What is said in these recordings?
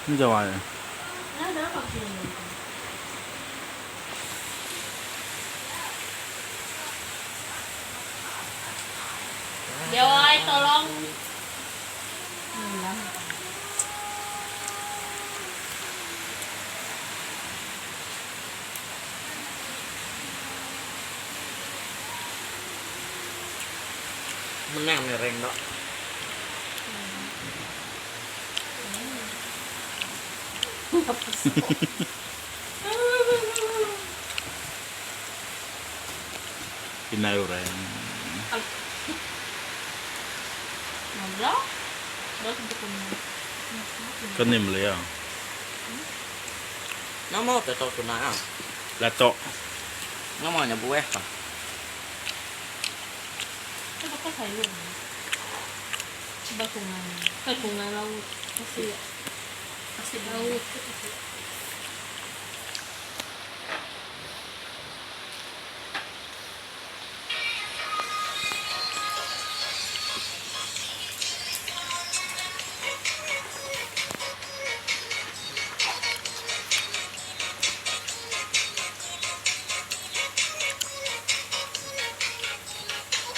Ni jawai. Jawai tolong. Menang meh rank tok. Indai orang. Ke ni meli ah. Nama utai tok tunai ah. Latok. Nama nya buah kah.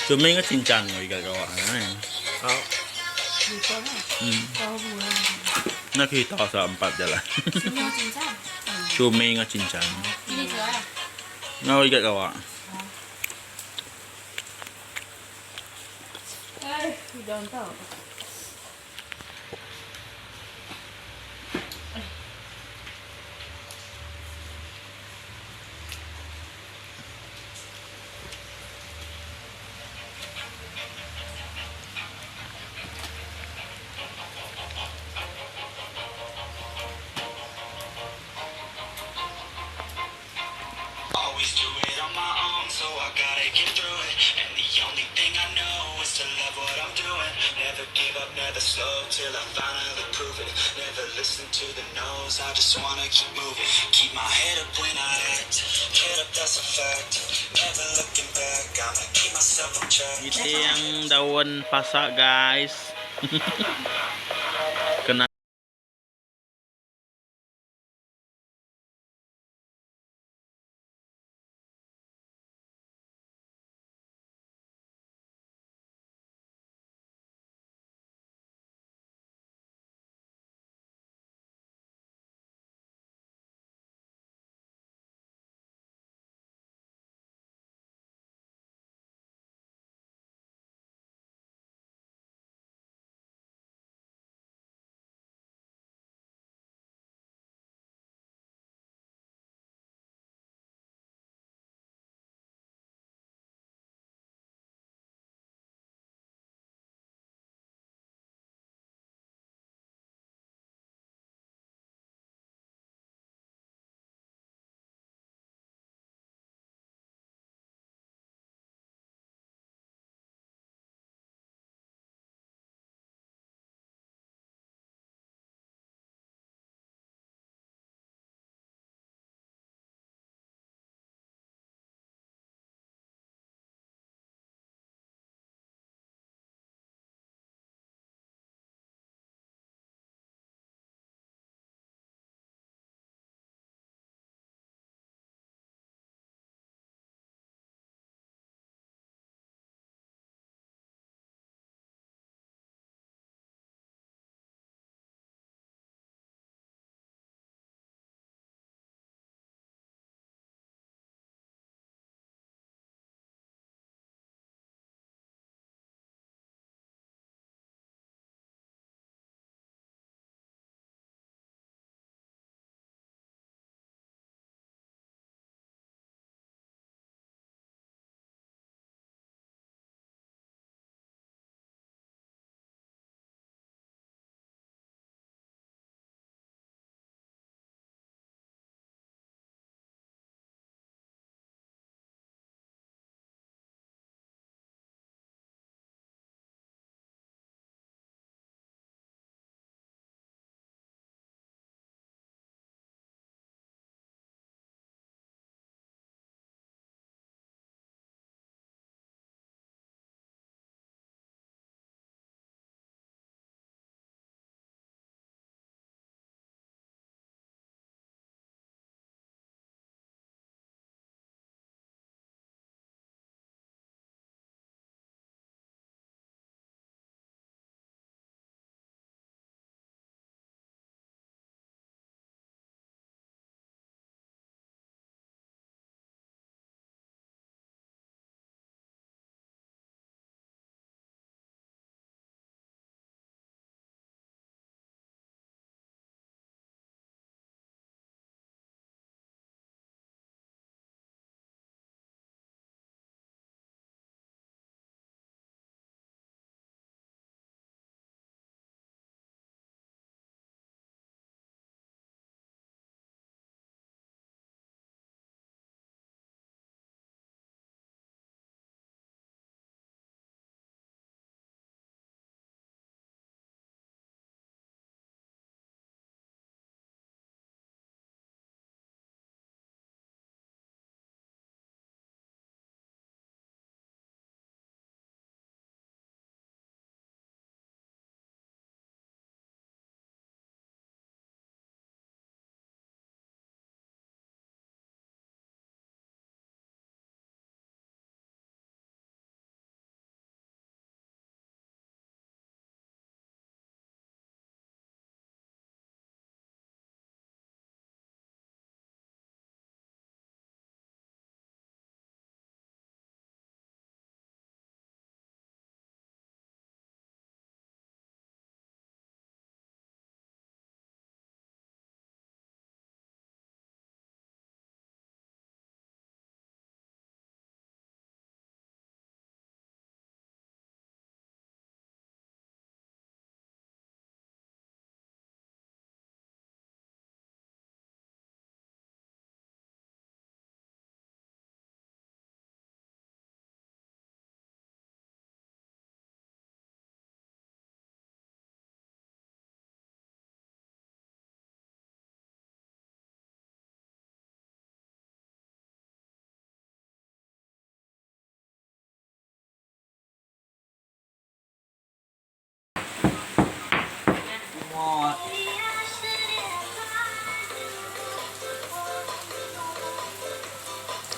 Cumi enggau cincang iga gawa ne. Au. Enda kita sa empat ja lah. Cumi enggau cincang. Enggau iga gawa. Ngiting daun pasak guys. Kena.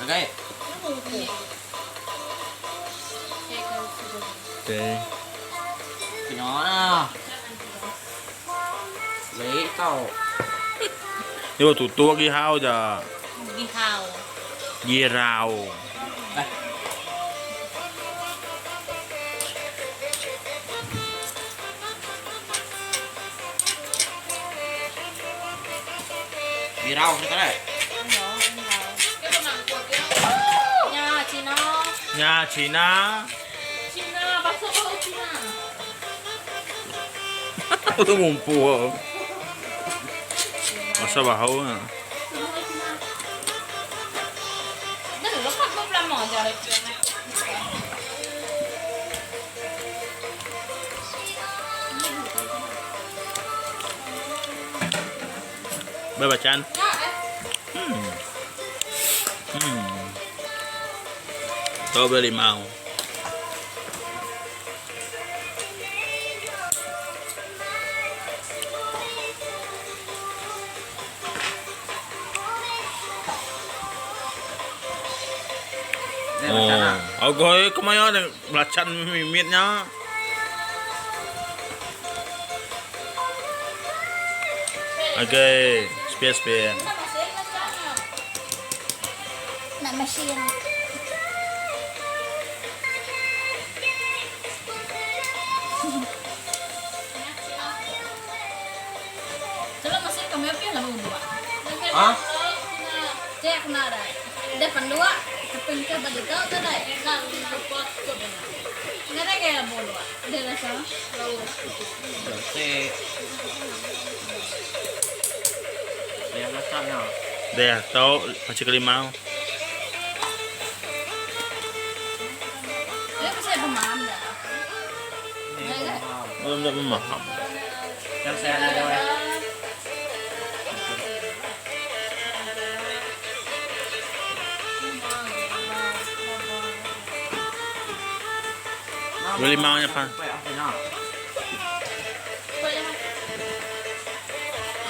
Agai. Okay. Kena lah. Lấy tau. Dia tutup lagi hao je. Gihau. Girau. Eh. Mì rau ni kan? Ya, Cina. Ya Cina. Cina, basuh bau Cina. Aku ngumpul. Masa bau ah. Dah lepas kau lama je lagi. Bye bacaan. Ya, eh. Kau beli mau. Ni macam nak. Oh, aku kemaya ni belacan mimitnya. Okay, spare spare. Nak mesin. Kalau masih kami apa yang lama dua? Hah? Cek kena dah. Depan dua. Keping ke bagi kau tu dah. Nak lupa tu benar. Nggak ada kayak bodoh. Dia rasa. Bersih. Dia macamnya. Dah tahu macam kelimau. Dia pasal pemaham dah. Belum tak memaham. Yang saya ada dah. Beli maunya apa?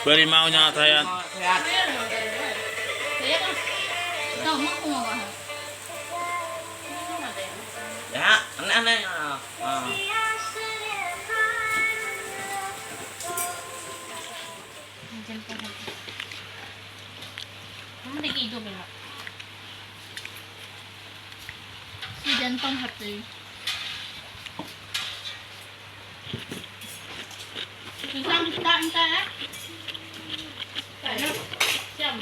Beli maunya saya. Tahu mak aku mau apa? Ya, aneh-aneh. Ah. Kamu lagi hidup ya? Si jantung hati. Susah minta minta eh. Siam.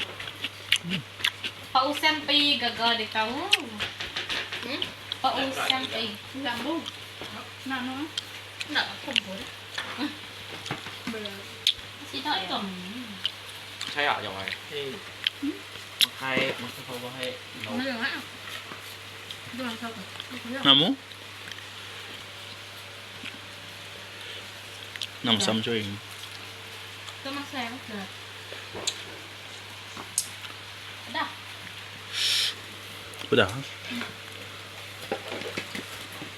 Pak Usen pi gagal dia tahu. Pak Usen pi. Jambu. Nak no. Nak kumpul. Masih tak itu. Saya jak mai. Makai masa kau bahai. Mana nak? Dua satu. Namu? Nam sam cuy. Tu masa yang ke. Dah. Udah.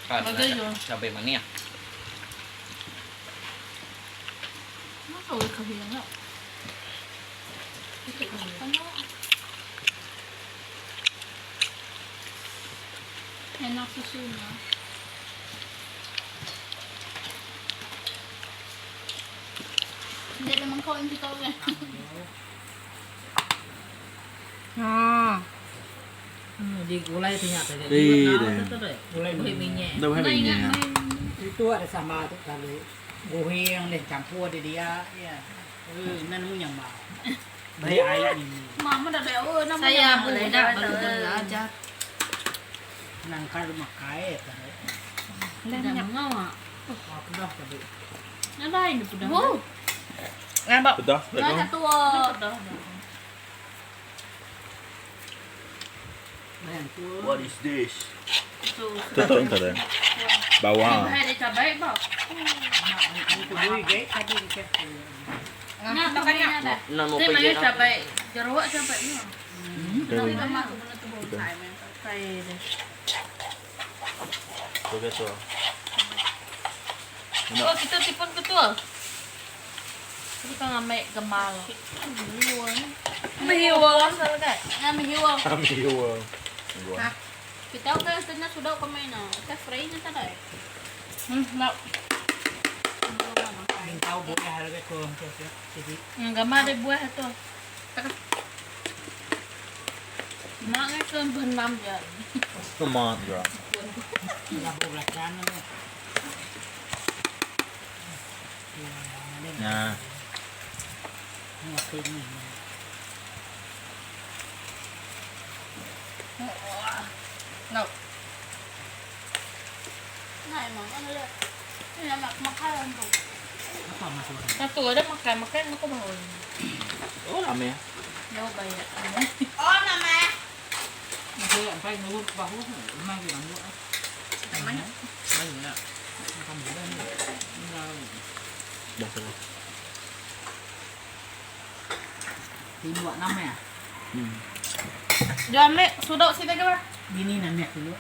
Bagus je. Cabai mana ya? Masa boleh kau hilang tak? Enak susunya. Dia memang kau yang kau kan. Ha. Di gulai tu nyata dia. Ih, deh. Gulai minyak. Dah boleh minyak. Itu ada sama tu kalau goreng deh campur dia dia ya. Nan mu nyamba. Baik air ni. Mama dah bawa nama. Saya boleh dah baru belajar. Nang kalau makai tu. Dah ngawak. Aku dah tapi. Nak ini sudah. Oh, Nampak. Udah, nak tua. Dah. What is this? Tutup entar dah. Bawang. Hai dia cabai bau. Nak makannya dah. Nak mau Saya pergi mana cabai jerawat cabai ni. Saya deh. Begitu. Oh, kita tipun ketua. Kita ngambil gemal. Mihiwa. Nak mihiwa. Kami. Mingguan. Kita ukai nya sudah kami na. Ukai free nya tadai. Lau. Tahu buah harga ko jadi. Gambar ada buah tu. Mak ngai tuan benam je. Come on, girl. Labu belacan tu. Nah. No. Nah, emang ano le. Ini mak makan tu. Apa masuk? Satu ada makan makan aku bangun. Oh, rame. Jauh banyak. Oh, nama. Saya sampai nurut bahu, mai ke nurut. Namanya? Banyak. Makan dulu ni. Dah selesai. Timbuk nama ya. Jangan ambil sudok sini ke Bini nama dulu.